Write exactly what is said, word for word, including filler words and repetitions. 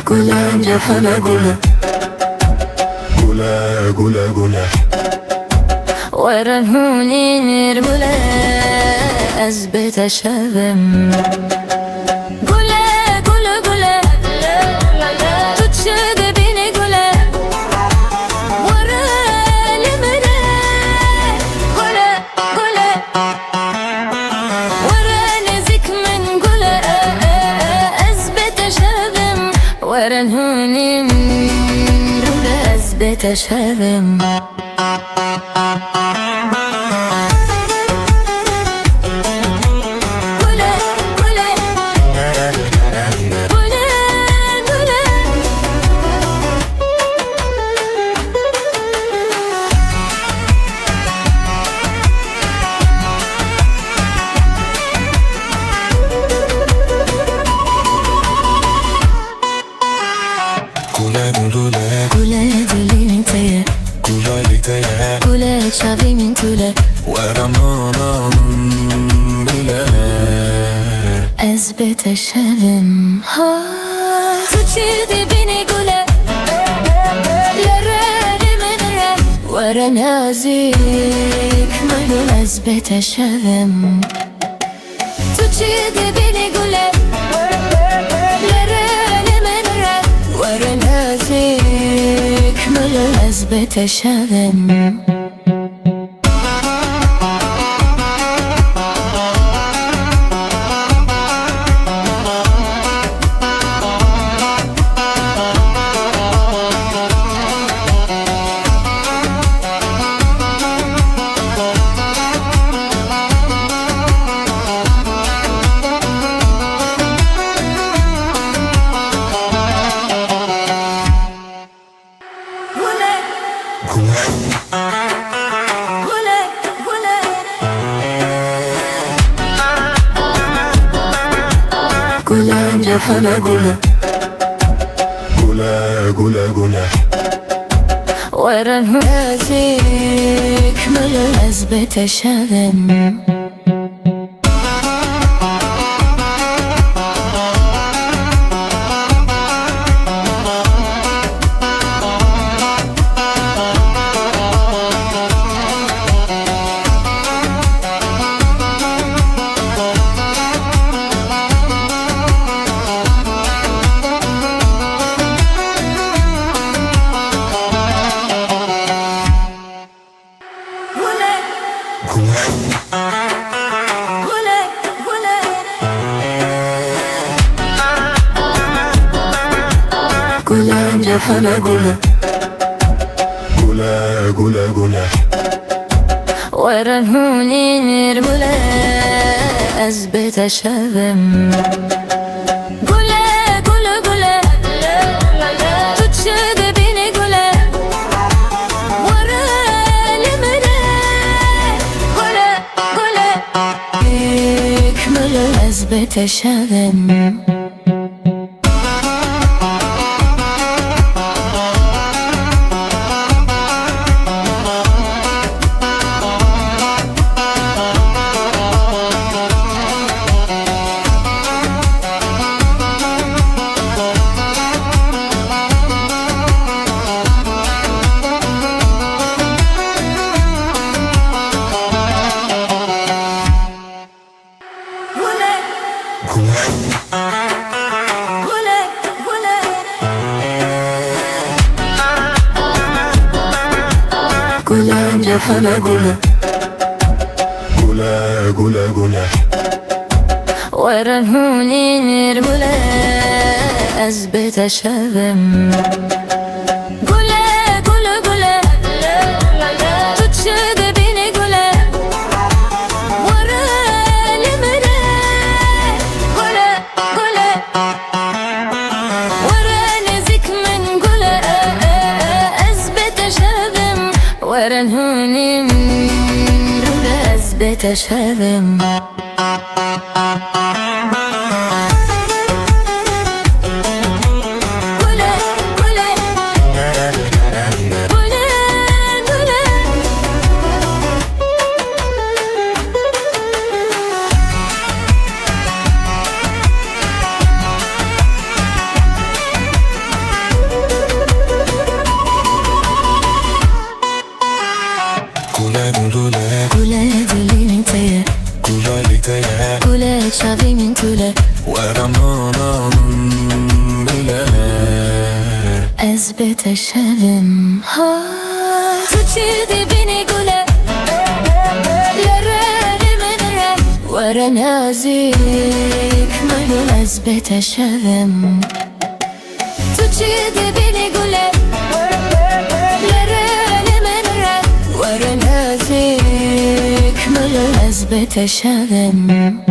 Gule, cefene gule. Gule, gule, gule. Were hûnîr gule, ez bê te şevim. Gule, gule, gule, tu çi dibînî gule? Were li min re, gule, gule. Were nêzîk min gule, ez bê te şevim. Were hûnîr gule, ez bê te şevim. Gule, gule, gule, dilî min te ye. Gule, li te ye. Gule, çavî min tu le. Were min, min, gule. Ez bê te şevim. Ha, tu çi dibînî gule? Li rê min re. Were nêzîk min, ez bê te şevim. Tu çi dibînî gule? Li rê min re. Were nêzîk min, ez bê te şevim. Gule, cefene gule. Gule, gule, gule. Were nêzîk min, ez bê te şevim. Gule, gule, gule. Gule, cefene gule. Gule, gule, gule. Were hûnîr gule, ez bê te şevim. Gule, gule, gule, tu çi dibînî gule? Were li min re, gule, gule. Hikmil ez bê te şevim. Gule, cefene gule. Gule, gule, gule. Were hûnîr gule, ez bê te şevim. Gule, gule, gule, tu çi dibînî gule? Were li min re, gule, gule. Were nêzîk min gule, ez bê te şevim. Were hûnîr gule, ez bê te şevim. Şevim, ha. Tu çi dibînî gule, lere li min re. Were nazik, min ez bê te şevim. Tu çi dibînî gule, lere li min re. Were nazik, min ez bê te şevim.